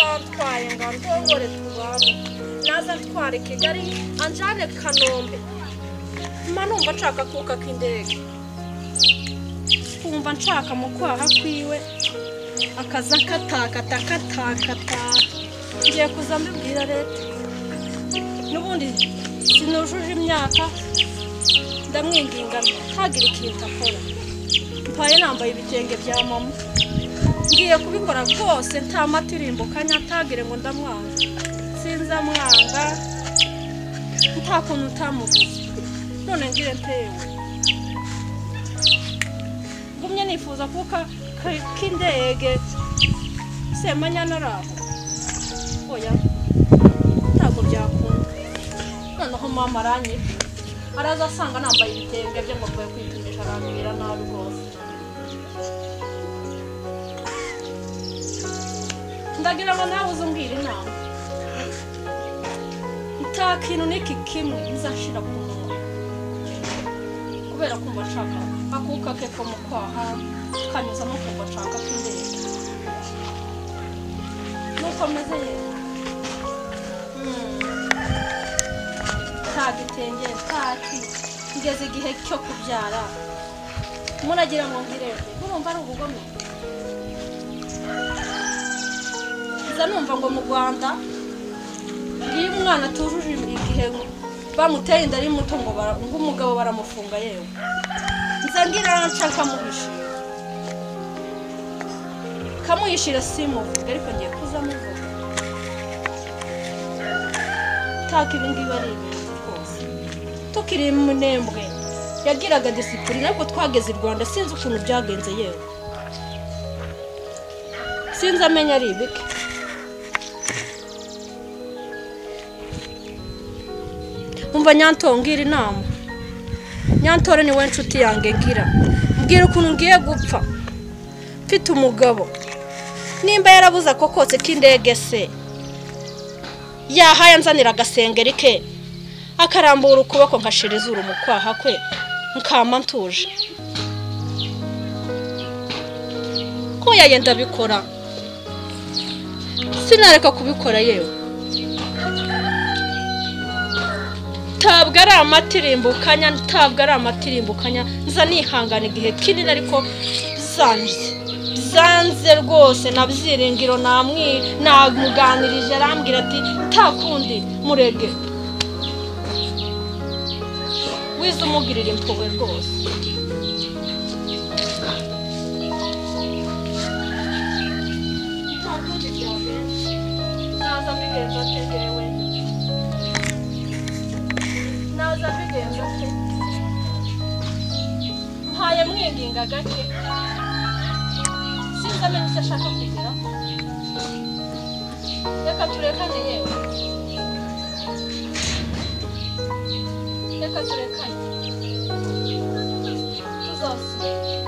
Atantwaye ngo ndongore tubane, naza ntware Kigali anjane Kanombe. Mba numva nshaka kuka k'indege, kumva nshaka mu kwaha kwiwe akaza katakata katakata. Ngiye kuza mbibwira leta, n'ubundi sinujuje imyaka, ndamwinginga ntagire ikintu akora. Mpaye nambaye ibitenge bya mama, ngiye kubikora rwose nta matirimbukanya, ntagire ngo ndamwanga. Sinzamwanga nta kuntu utamuvuze, none ngire ntewe. Ngumye nifuza kuka k'indege Semanyana araho. Oya, ntabwo byakunda. Noneho mama aranyica, araza asanga nambaye ibitenge bye ngo mvuye kwipimisha, arambwira nabi rwose. Ndagira ngo nawe uze umbwira inama. Nta kintu n'iki kimwe nzashira ku munwa, kubera kumva nshaka akuka ke ko mu kwaha, kanyuzamo kumva nshaka k'indege. Nuko meze yewe, nta gitenge ntaki, ngeze igihe cyo kubyara. Muragira ngo ngirebe, murumva ari ubugome? Nza numva ngo mu Rwanda iyo umwana atujuje igihe bamuteye inda ari muto ngo umugabo baramufunga yewe. Nza ngira nshaka kamuhishira, kamuhishira simuvuga, ariko ngiye kuza muvuga. Taka ibi ngibi ari ibintu rwose. Tukiri mu Minembwe yagiraga disipurine, ariko twageze i Rwanda sinzi ukuntu byagenze yewe, sinzi amenya ari ibiki. Umva Nyanto, ngira inama. Nyantore ni we nshuti yange, ngira mbwira ukuntu ngiye gupfa mfite umugabo. Nimba yarabuze ako kose k'indege se, yahaye anzanira agasengeri ke, akarambura ukuboko nkashira izuru mu kwaha kwe, nkama ntuje. Ko yayenda bikora, sinareka kubikora yewe. Ntabwo ari amatirimbukanya, ntabwo ari amatirimbukanya, nza nihangana igihe kinini, ariko zanze zanze rwose. Na byiringiro namuganirije, arambwira ati nta kundi murege, wize umugirira impuhwe rwose. Nta kundi byagenze, naza mbigenza ate njyewe, naza mbigenza ate? Mpaye mwinginga gake, sinzi amenya icyo ashaka kugeraho. Reka turekane yewe, reka turekane, tuzasubira.